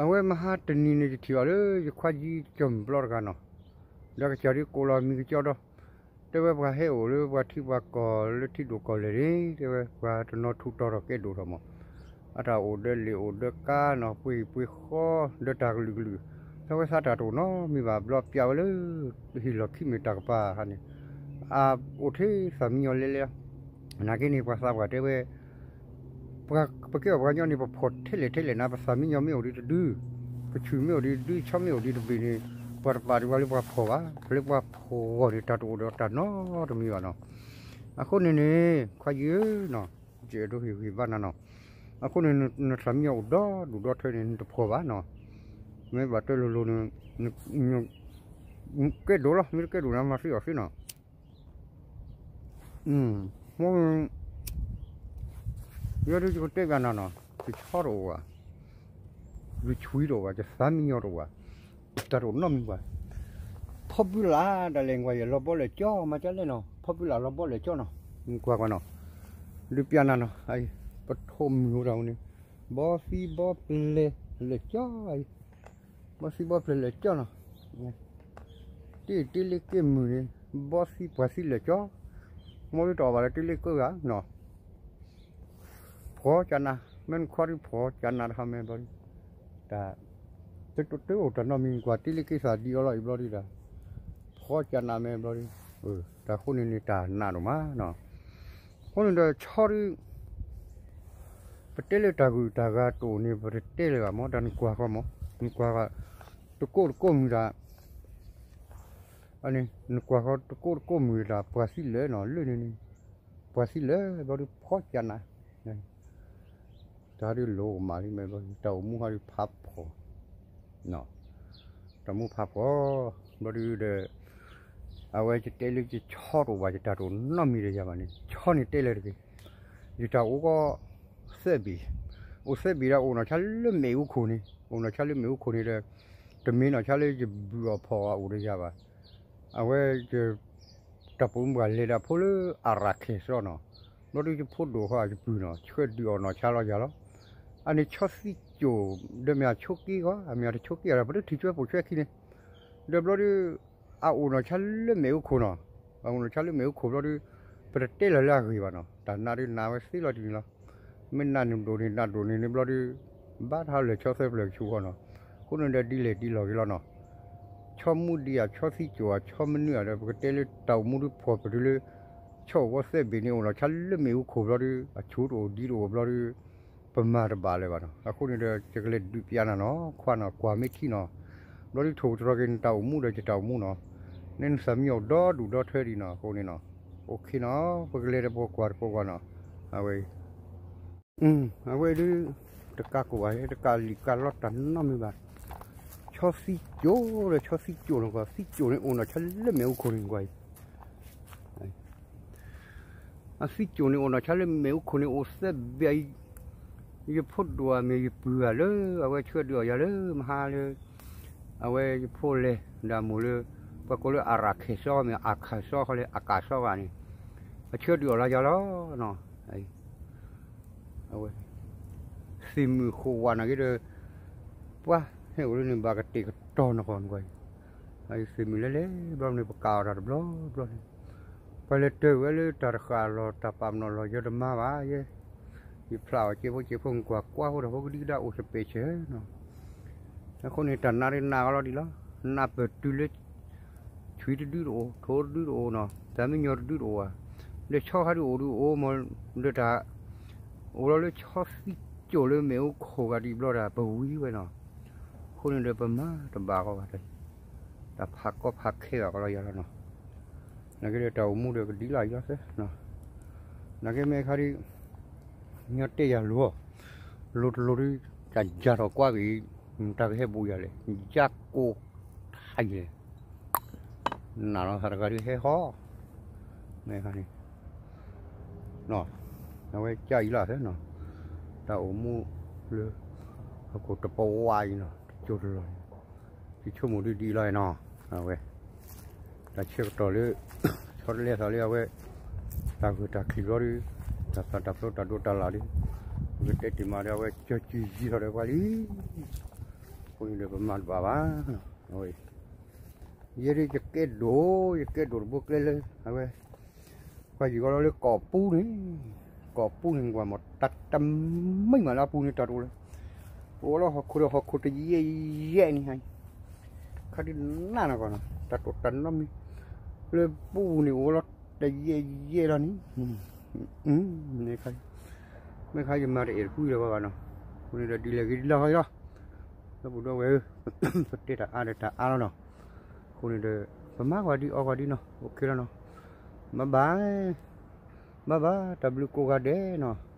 အဝဲမဟါတနံၤန့ၣ် ယထံၣ်ဘၣ်လၢယခွါကၠံကၠီၣ်မုၢ်ဘျီတဂၤနီၤ, ဒီးကစၢ်ဒုးကိးလီၤမံၤကကၠီဒီး, တဲဝဲပှၤဟဲအိၣ်လၢပှၤထံပှၤကီၢ်လၢထံဒိၣ်ကီၢ်လဲၢ်န့ၣ် တဲဝဲပှၤတနီၤထူးတီၤထီၣ်ကဲဒိၣ်ထီၣ်မး, အတၢ်အိၣ်ဒီးလ့ၣ်အိၣ်ဒီးကါနီၤ ပှ့ၤပှ့ၤဃီ ဒီးတၢ်ကလုာ်ကလုာ်, တဲဝဲသးတၢ်တအိၣ်နီတမံၤဘၣ် ဘျီပျးဝဲလၢ ဟ့ၣ်လီၤခံမ့ၢ်တၢ်ကပၤဟါန့ၣ်, အအိၣ်ထဲသၣ်မံယီၤလဲလဲ, နာ်က့န့ၣ် ပှၤသးပှၢ်တဲဝဲ ပကဲအီၤပှၤကညီန့ၣ် ပဖှီၣ်ထဲလဲၣ်ထဲလဲၣ်နၤ ပသၣ်မံယီၤမ့ၢ်အိၣ်ဒံးတဒု, ပဆူၣ်မ့ၢ်အိၣ်ဒံးတဒု ဆီမ့ၢ်အိၣ်ဒံးတဘ့ၣ်န့ၣ်, ပှၤတပာ်ဒံးပှၤလၢပှၤဖှီၣ်ဘၣ်, ပှၤလၢပှၤဖှီၣ်ဂီၢ်န့ၣ် တၢ်တအိၣ်ဒီးတၢ်နီတမံၤဘၣ်နီၤ. အဃိန့ၣ်န့ၣ် ခွါယံၤဧၢနီၤ, ယအဲၣ်ဒိးဟ့ၣ်ဂံၢ်ဘါနၤနီၤ. အဃိန့ၣ် နသၣ်မံယီၤအိၣ်ဒီဒူၣ်ဒီထၢန့ၣ် နတဖှီၣ်ဘၣ်နီၤ. မ့ၢ်ဘၣ်တဲလိၤလိၤန့ၣ် ကဲဒိၣ်လီၤ, မ့ၢ်တကဲဒိၣ်နၤမၤသ့အီၤသ့နီၤ. ယဲဒၣ်ယကတဲဘၣ်နၤနီၤ, ယဆီတအိၣ်ဘၣ်, ယဆွံတအိၣ်ဘၣ်, ယသၣ်မံယီၤတအိၣ်ဘၣ်, တၢ်တအိၣ်နီတမံၤဘၣ်. ဖီပူလၢ်ဒၣ်လဲာ်ကွၢ်ယဲ လီၤဘီလဲာ်ကၠီ မၤကၠီလဲၣ်နီၤ, ဖီပူလၢ်လီၤဘီလဲာ်ကၠီနီၤ, ကွၢ်ကွၢ်နီၤ, ဒုးပျးနၤနီၤ, ပထိးမုၢ်အိၣ်တၢ်အိၣ်န့ၣ်, ဘီသံဘီပျဲၤလဲာ်ကၠီ, ဘီသံဘီပျဲၤလဲာ်ကၠီနီၤ, တ့ၢ်တ့ၢ်လ့က့ၢ်မုၢ်န့ၣ်, ဘီသံပှၤသံလဲာ်ကၠီ, မ့ၢ်ဒ်တအီၣ်ဘၣ်လၢတ့ၢ်လ့ကၢၢ်ဂၤနီၤ. ဖှီၣ်ကၠနၤ, မ့ၢ်နခွါဒုးဖှီၣ်ကၠနၤတဟါမ့ၢ်ဘျီဒုး, တၢ် တအိၣ်တၢ်နီတမံၤကွၢ် တ့ၢ်လ့က့ၢ်သးဒံးအီၤလီၤအံၤဘျီဒုးဒီး, ဖှီၣ်ကၠနၤမ့ၢ်ဘျီဒုး, တၢ်အဃိန့ၣ်န့ၣ် တၢ်နးဒိၣ်မးနီၤ. အဃိန့ၣ်ဒီးဆီဒုး ပတဲလၢတၢ်ဂုၤတၢ်ဂၤတအိၣ်န့ၣ် ပတတဲလၢၤဘၣ်မ့ၢ် တၢ်နကွၢ်ဃီမ့ၢ်, နကွၢ်ဃီ တကိးတကိးမုၢ်တၢ် နကွၢ်ဃီတကိးတကိးမုၢ်တၢ် ပှၤသံလၢာ်နီၤ လၢန့ၣ်န့ၣ်, ပှၤသံလၢာ်ဘျီဒုးဖှီၣ်ကၠနၤ, တၢ်ဒုးလိၣ်မးလံမ့ၢ်ဘျီဒုး တၢ်အိၣ်မူဟီဒုးဖးဖှီၣ်, တၢ်မူဖးဖှီၣ်, ဘျီဒုးဒီး အဝဲယတဲလၢယဆီတအိၣ်ဘၣ် ယတၢ်တအိၣ်နီတမံၤဒီးယၤဘၣ်န့ၣ် ဆီန့ၣ်တဲလၢတဂ့ၤ, ယတၢ်အိၣ်ကီး သၢဘ့ၣ်, အိၣ်သၢဘ့ၣ်ဒီးအိၣ်နီၢ်ဆါလၢမ့ၣ်အူခိၣ်န့ၣ်, အိၣ်နီၢ်ဆါလၢမ့ၣ်အူခိၣ်န့ၣ်ဒီး တမ့ၢ်နီၢ်ဆါလၢယဘုၣ်အီၣ်ဖီၣ်အီၤအိၣ်ဒီးယၤဘၣ်, အဝဲယ တၢ်ပိာ်မုၣ်ပှၢ်လဲၤဒၣ်ဖိလၢအရၤခဲၣ်စီနီၤ, ဘျီဒုးယဖိဒိၣ်ဃီအယပုၢ်နီၤ ဆှၢဒုးအီၣ်နီၢ်ဆါလီၤယၤလီၤ, အန့ၣ်ဆီသံကၠိၣ် ဒီးမ့ၢ်အဆိးက့ဃီ အမ့ၢ်အတဆိးက့အီၤဒီး ပတထံၣ်ကွဲပိာ်ဆွဲခံန့ၣ်, ဒီးဘျီဒုး အအိၣ်နီၢ်ဆါလၢမ့ၣ်အူခိၣ်နီၤ, အအိၣ်နီၢ်ဆါလၢမ့ၣ်အူခိၣ်ဘျီဒုး ပတတဲလၢၤလၢအဂ့ၢ်ဘၣ်နီၤ, တၢ်နးဒုးနးဝဲသ့လီၤတံၢ်န့ၣ်လီၤ, မ့ၢ်နးန့ၣ်ဒိၣ်န့ၣ် နးဒိၣ်န့ၣ်န့ၣ်ဘျီဒုး ဘၣ်တၢ်လဲၤဆီသၢပျၢၤကဆူးဃီနီၤ, အဃိန့ၣ်ဒီးဒ်လဲၣ်ဒ်လဲၣ်ဂ့ၤလီၤနီၤ, ဆီမူဒံးဧါ ဆီသံကၠိၣ်ဧါ ဆီမနုၤဧါဒီး ပကတဲလၢတၢ်အိၣ်မူဒုးဖှီၣ်ပတုၤလၢ ဆီအိၣ်ဝဲသၢဘ့ၣ်န့ၣ် အိၣ်နီၢ်ဆါလၢမ့ၣ်အူခိၣ်ဘျီဒုး အဆိးတအိၣ်ဒံးတအိၣ်ဘျီဒုး ပမၤတဘၣ်လၢၤဘၣ်နီၤ, အဃိန့ၣ်ဒီး ယကလဲၤဒုးပျးနၤနီၤ ခွါနီၤ ကွၢ်မ့ၢ်ထံနီၤ, ဘျီဒုးထိၣ်တြီၤက့ၤနတၢ်အိၣ်မူဒီးယတၢ်အိၣ်မူနီၤ, န့ၣ်နသးမံအီၤဒီဒူၣ်ဒီထၢဒံးနီၤ အဃိန့ၣ်နီၤ, အိၣ်ခ့နီၤ ပကလဲၤဒီးပကွၢ်တပှၤကွၢ်နီၤ, အဝဲ အဝဲဒုး တကးကိးဂၤ တကးလံာ်ကးလီတၢ်နီတမံၤဘၣ်, ဆီသံကၠိၣ်ဒီးဆီသံကၠိၣ်နီၤ သံကၠိၣ်န့ၣ်အိၣ်နီၢ်ဆါလၢမ့ၣ်အူခိၣ်န့ၣ်ကွၢ်အံၤ အသံကၠိၣ်န့ၣ်အိၣ်နီၢ်ဆါလၢမ့ၣ်အူခိၣ်န့ၣ်အိၣ်သၢဘ့ၣ်အံၤ, ယဖိဒိၣ်ဧါမ့ၢ်ယပုၢ်ဧါလၢ အဝဲဆှၢဒုးအီၣ်ယၤလၢမဟါလၢ အဝဲယဖိလဲၤဒီးအမိၢ်လၢ ပှၤကိးလၢအရၤခဲၣ်စီမ့ၢ် အကၢ်စီဃီလဲၣ် အကၢ်စီဂၤန့ၣ်, အဆှၢဒုးအီၣ်လီၤယၤလီၤနီၤ, အဝဲ သ့ၣ်မုၣ်ဃိးဝးနာ်က့ဒီး ပှၤဟဲအိၣ်လၢန့ၣ် ဘၣ်ကတဲာ်ကတီၤနဂီၢ်နဂီၢ်အံၤ, သ့ၣ်မုၣ်လဲၤလဲၤဘျီန့ၣ် ပကးအီၤတၢ်တဘျီဘျီန့ၣ်, ပှၤလဲၤတၢၢ်ဝဲလၢတၢ်တဃာ်လီၤ တၢ်ပာ်ပနီၣ်လီၤ ယတမၤဘၣ်ယဲ, ယဖျးအီၤစ့ဖိစ့ဖိ နကွၢ်ကွၢ်ဖိဒီးဖိကဒံကဒါအိၣ်စပဲးဆဲးနီၤ, အဃိန့ၣ် တၢ်နးဒုးနးကလီၤဒံးလီၤ, နးပၢၢ်တုၤလၢ ဆွံတဒုတအိၣ် ထိးတဒုတအိၣ်နီၤ တၢ်မံညီၤတဒုတအိၣ်ဘၣ်, လၢဆီခါဒုးအိၣ်ဒုးအိၣ်မး, ဒီးတၢ် အိၣ်လီၤလၢဆီသံကၠိၣ်လၢမ့ၣ်အူခိၣ်ဂၤဒံးဘျီဒီး ပဝံၤဝဲနီၤ, အဃိန့ၣ်ဒီးပမၤတဘၣ်ကီဘၣ်, တၢ်ဖးကီဖးခဲဘၣ်ကီလီၤယၤလီၤနီၤ, နာ်က့ဒီးတၢ်အိၣ်မူဒီးကဒ်လီၤအံၤလီၤသ့နီၤ, နာ်က့မ့ၢ်ခါဒုး ညီတဲယၤလိၤ, လိၤတလိၤဒုး တၢ်ယၤထီၣ်ကွၢ်က့ၤ, တၢ်ကဟဲဘူးယၤလဲၣ်, ယၤကိးထါအံၤလဲၣ်, နးလီၤသးတဂၤဒုးဟဲဟီ, မ့ၢ်ခါန့ၣ်, အဝဲကအံၤလီၤသ့နီၤ, တၢ်အိၣ်မူလၢ ဟီၣ်ခိၣ်တပဝါအံၤနီၤ တကၠိတလီၢ်န့ၣ်, ယဆိကမိၣ်ဒုးဒ်အံၤလီၤနီၤ, အဝဲ တၢ်ဆၢကတီၢ်လၢ ဆီတလဲသးလၢအဝဲ တၢ်ဂၢၢ်တၢ်ချံးဘျီဒုး တၢ်သၣ်တၢ်ဖျိတၢ်ဒိးတၢ်လၢ်ဒုး ပကတဲတ့ၢ်မးဒီး အဝဲကၠီၤကံယံာ်ထီၣ်ဒီးပှၤလံ, ပမၤတဘၣ်ဘၣ်, ယဲဒၣ်ယကဲဒိၣ် ယကဲဒိၣ်တဘိကျဲလၢ အဝဲ ပှၤယံၤဂီၤလီၤလၢကီၢ်ပူၤန့ၣ်, ကီၢ်ပူၤန့ၣ် ကွၢ်မး တၢ်တမံၤမးလၢအပူၤန့ၣ် တၢ်တအိၣ်လၢၤ, အိၣ်လၢဟီၣ်ခိၣ်ဒီးဟီၣ်ခိၣ်တယဲၢ်ယဲၢ်န့ၣ်, ခါဒုးနၢ်နီၢ်ကီၢ်နီၤ တၢ်တအိၣ်တၢ်နီတမံၤ လၢပူၤန့ၣ် အိၣ်လီၤတယဲၢ်ယဲၢ်လီၤန့ၣ်, မ့ၢ်ခါယမၤတအဲၣ်တကွံလၢၤဘၣ်ဘၣ်နီၤ, အဃိန့ၣ်ဒီးဒ်လဲၣ်ဂ့ၤဒ်လဲၣ်ဂ့ၤလီၤ, ဒီပုၢ်ဒီဝဲၢ်ဧၢ, ပတဲတၢ်အါဒီးတၢ်အါလီၤနီၤ, အဃိန့ၣ်ဒီး ပမၤကွၢ်ဒ်အီကွၢ်ဒ်နီၤ အိၣ်ခ့လီၤနီၤ, ဘၣ်ဘၣ်, ဘၣ်ဘၣ် တၢ်ဘျုးကိးဂၤဒဲးနီၤ